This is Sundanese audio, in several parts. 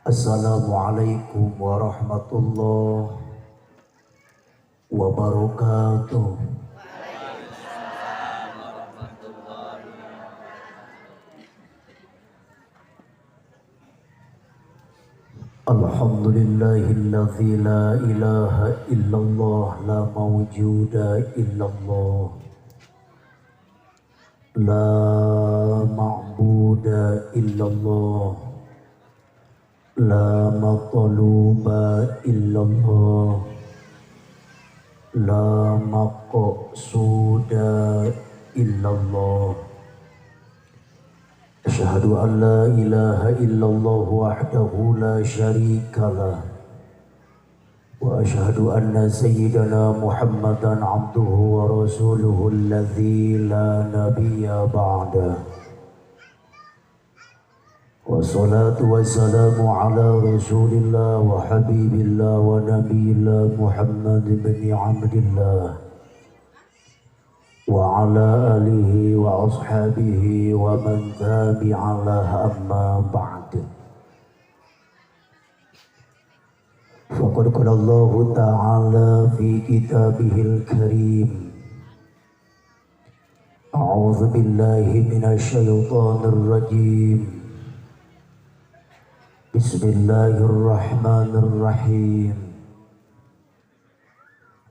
Assalamualaikum warahmatullahi wabarakatuh. Alhamdulillahilladzi la ilaha illallah la mawjuda illallah la ma'buda illallah la matluba illallah la maqsuda illallah. Asyhadu an la ilaha illallah wahdahu la syarika lah wa asyhadu anna sayyidana Muhammadan abduhu wa rasuluhu alladzi la nabiyya ba'da. Wassalatu wassalamu ala rasulillah wa habibillah wa nabiyillah Muhammad bin Abdillah wa ala alihi wa ashabihi wa man tabi'a lah, amma ba'd. Faqad qala Allahu ta'ala fi kitabihil karim, a'udzu billahi minasy syaithanir rajim. Bismillahirrahmanirrahim.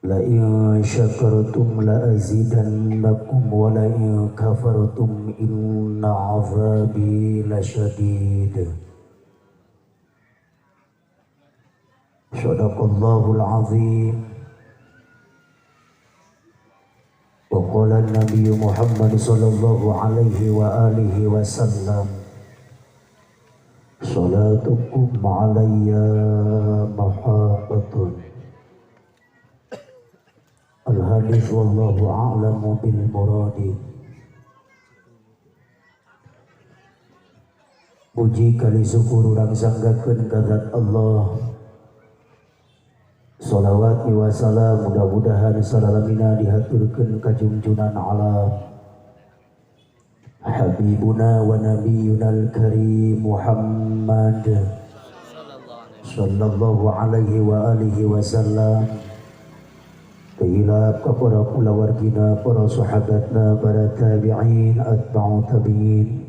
La in syakartum la azidannakum wa la in kafartum inna azabi lasyadid. Shadaqallahul azim. Wa qala an-nabiy Muhammad sallallahu alaihi wa alihi wasallam, salatukum alayya mahaqatun. Al-hadis wallahu a'lamu bil muradi. Puji kali syukur urang sanggakeun ka zat Allah. Salawat wa salam mudah-mudahan salalamina dihaturkeun ka junjunan alam Habibuna wa nabiyuna al-karim Muhammad sallallahu alaihi wa alihi wasallam. Kehilap kepada kulawargina, para sahabatna, para tabi'in, atba'u tabi'in.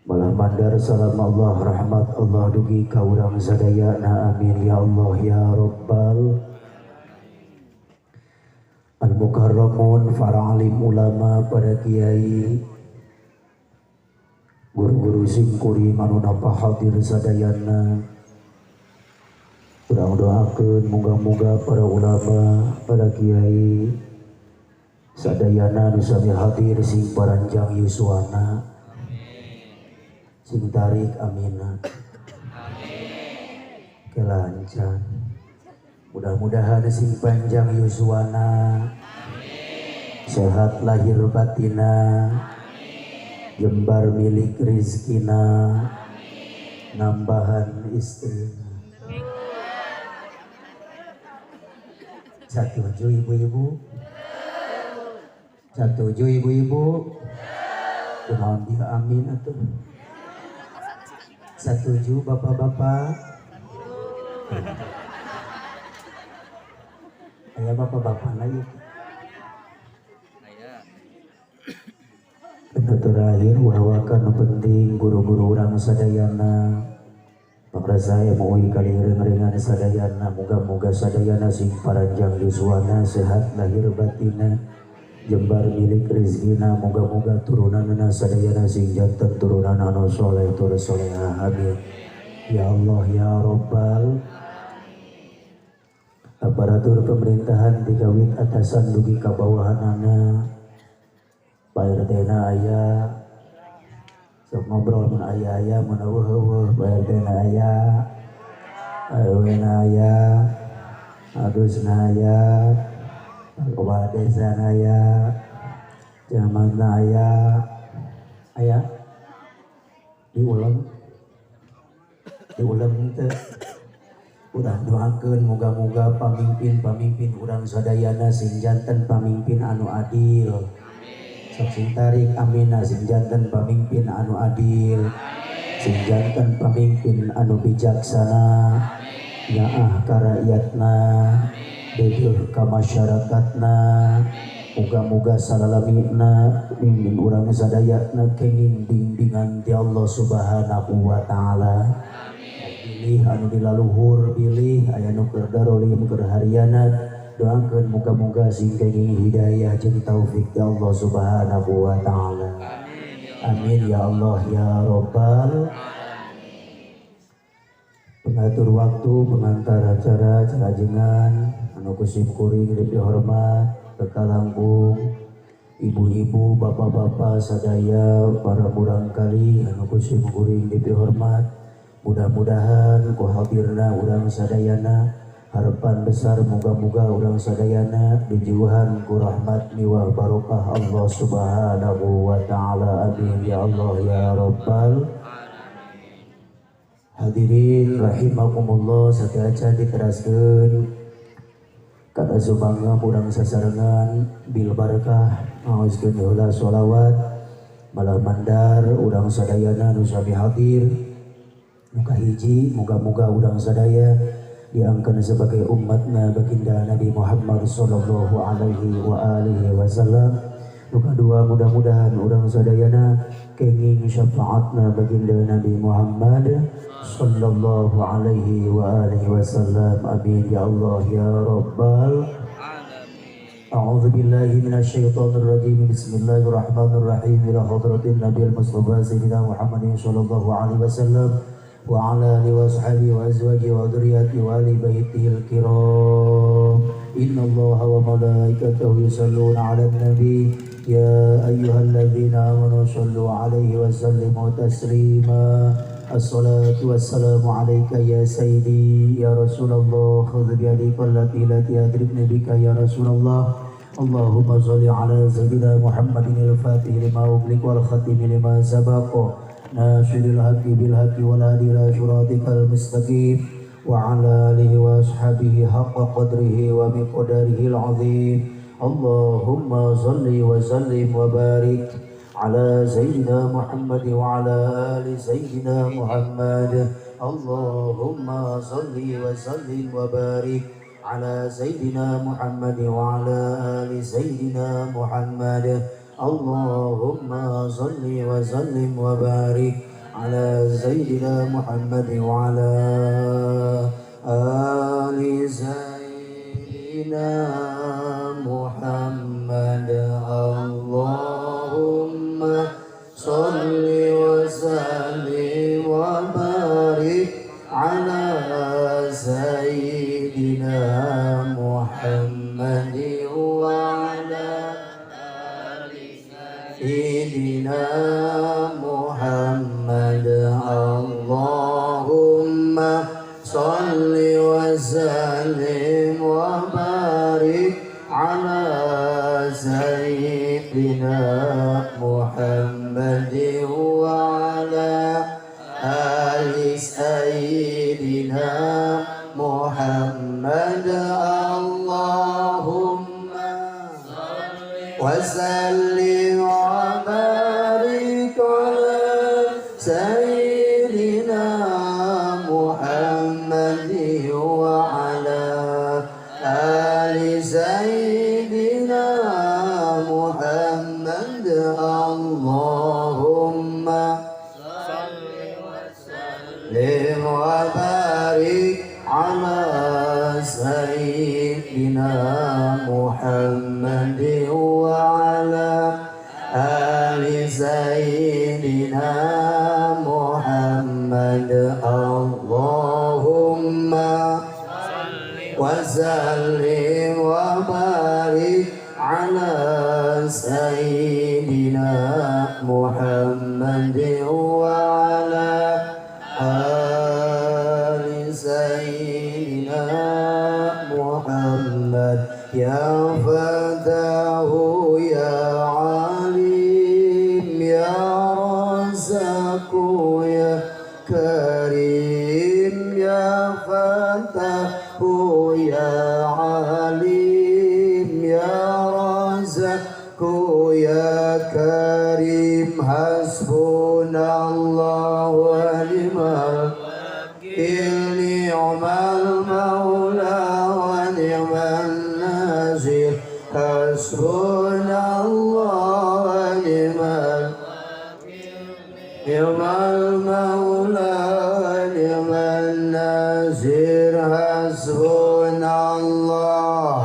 Malah mandar salam Allah, rahmat Allah dugi ka urang sadayana, amin ya Allah ya Rabbal al-mukarramun, para alim ulama, para kiai, guru-guru singkuring anu napa hadir sadayana. Urang doakeun moga-moga para ulama, para kiai sadayana nu sami hadir sing paranjang yuswana, sing tarik amina, kelancan. Mudah-mudahan sing panjang yuswana, sehat lahir batina, jembar milik rizkina, nambahan istri. Satuju ibu-ibu? Satuju ibu-ibu? Kunaon dia amin atuh. Satuju bapak-bapak? Aya bapak-bapak lagi. Tentu terakhir wawakan penting guru-guru urang sadayana. Pangrasa MUI kali ring-ringan sadayana, moga-moga sadayana sing paranjang yuswana, sehat lahir batina, jembar milik rizkina, moga-moga turunanana sadayana sing janten turunan anu soleh tur soleha, amin ya Allah ya Rabbal. Aparatur pemerintahan digawit atasan dugi ka bawahanana, Pak RT na aya, sok ngobrol mun aya-aya mun eueuh-eueuh, Pak RT na aya, RW na aya, Agus na aya, kepala desa na aya, camat na aya, aya diulang, diulang teu. Urang doakeun moga-moga pamimpin-pamimpin urang sadayana sing janten pamimpin anu adil. Sok sing tarik amina sing janten pamimpin anu adil. Sing janten pamimpin anu bijaksana. Nyaah ka rakyatna, dedeuh ka masyarakatna. Moga-moga salalamina mimpin urang sadayana kenging bimbingan ti Allah Subhanahu wa taala. Bilih anu dilaluhur bilih aya nu keur darolim keur harianat doakeun muga-muga sing kenging hidayah jeung taufik ya Allah Subhanahu wa taala. Amin ya Allah ya Rabbal. Pengatur waktu pengantar acara calajengan anu kusim kuring dipihormat kekalangkung ibu-ibu bapak-bapak sadaya para murangkali anu kusim kuring dipihormat. Mudah-mudahan ku hadirna urang sadayana harapan besar moga-moga urang sadayana dijiwuhan ku rahmat miwah barokah Allah Subhanahu wa taala. Amin ya Allah ya Rabbal. Hadirin rahimakumullah sateuacan diteraskeun kada sumangga urang sasarengan bil barakah ngaoskeun heula sholawat malah mandar urang sadayana nu sami hadir. Muka hiji, moga-moga urang sadaya diangkat sebagai umatna baginda Nabi Muhammad sallallahu alaihi wa alihi wasallam. Muka dua, mudah-mudahan urang sadayana kenging syafaatna baginda Nabi Muhammad sallallahu alaihi wa alihi wasallam. Amin ya Allah ya Rabbal. A'udzu billahi minasyaitonir rajim. Bismillahirrahmanirrahim. Ila hadratin Nabil Mustafa sayyidina Muhammadin sallallahu alaihi wasallam wa ala alihi wa sahbihi wa azwajihi wa dzurriyyatihi wa ali baitihil kiram. Innallaha wa malaikatahu yusholluna 'alan nabi ya ayyuhalladzina amanu shollu 'alaihi wa sallimu taslima. Assalatu wassalamu 'alaika ya sayyidi ya Rasulullah. Khudh bi yadi allati adrikni bika ya Rasulullah. Allahumma sholli 'ala sayyidina Muhammadin al-fatih lima ughliq wal khatimi lima sabaq. Nasiril haqqi bil haqqi wal hadi ila syiratikal mustaqim wa ala alihi wa ashabihi haqqa qadrihi wa miqdarihi al-azim. Allahumma salli wa sallim wa barik ala sayyidina Muhammad wa ala ali sayyidina Muhammad. Allahumma salli wa sallim wa barik ala sayyidina Muhammad wa ala ali sayyidina Muhammad. Allahumma salli wa sallim wa barik ala sayyidina Muhammad wa ala ali sayyidina Muhammad. Allahumma salli wa sallim wa barik ala sayyidina Muhammad wa ala sayyidina Muhammad. Allahumma salli wa sallim wa barik ala sayyidina Muhammad wa ala ali sayyidina Muhammad. Allahumma wa sallim wa barik ala sayyidina Muhammad wa ala ali sayyidina Muhammad. Allahumma salli wa sallim wa barik ala sayyidina Muhammad wa ala ali sayyidina Muhammad. Allahumma wa sallim wa barik ala sayyidina Muhammad wa ala ali sayyidina Muhammad. Ya Fatahu ya Alim ya Razzaku ya Karim ya Fatahu الناصر حسبنا الله ونعم نعم المولى ونعم الناصر حسبنا الله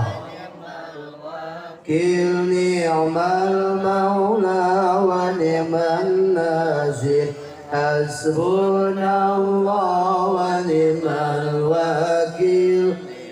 كل نعم المولى ونعم الناصر حسبنا الله ونعم الوكيل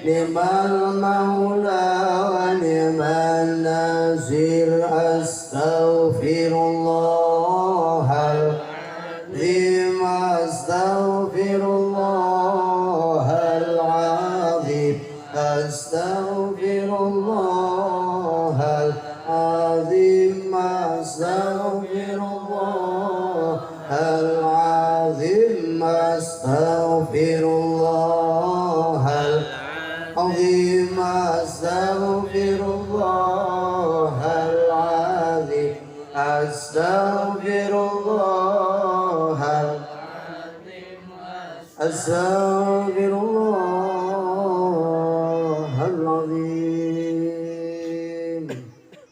نعم المولى ونعم الناصر أستغفر الله العظيم أستغفر الله العظيم أستغفر الله العظيم أستغفر الله العظيم أستغفر الله العظيم أستغفر الله العظيم أستغفر الله العظيم أستغفر الله العظيم.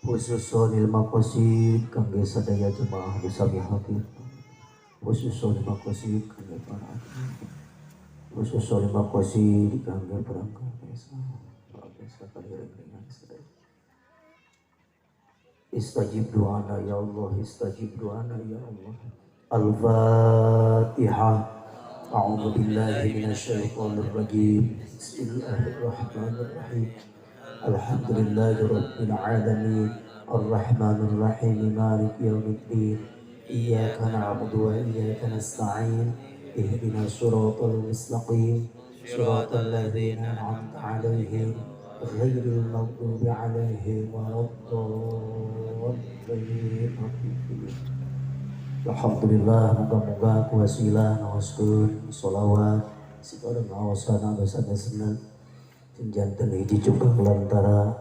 Khususun ilmu maqasid kangge sadaya jemaah sami hadir, khususun maqasid kangge para khususun maqasid kangge perangkat desa desa kaliring sadaya. Istajib doana ya Allah, istajib doana ya Allah. Al-Fatihah. A'udzu billahi minasyaitonir rajim. Bismillahirrahmanirrahim. Alhamdulillahi rabbil alamin. Arrahmanir rahim. Maliki yaumiddin. Iyyaka na'budu wa iyyaka nasta'in. Ihdinas siratal mustaqim. Siratal ladzina an'amta 'alaihim ghairil maghdubi 'alaihim waladdallin. Alhamdulillah, moga-moga kuwasilah ngaoskeun sholawat siparen ngaosana dosa-dosana janten hiji cukang lantara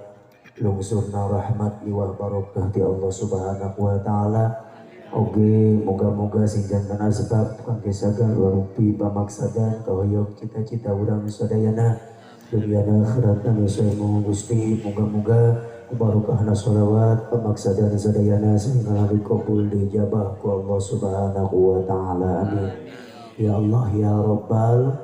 lungsurna rahmat liwah barokah ti Allah Subhanahu wa taala. Oge moga-moga sing janten asbab kangge sagala rupi pamaksadan kahoyong cita-cita urang sadayana dunyana akhiratna nu saemu Gusti. Moga-moga barokahna sholawat pamaksadan sadayana sing dikabul dijabah ku Allah Subhanahu wa taala. Amin. Ya Allah ya Rabbal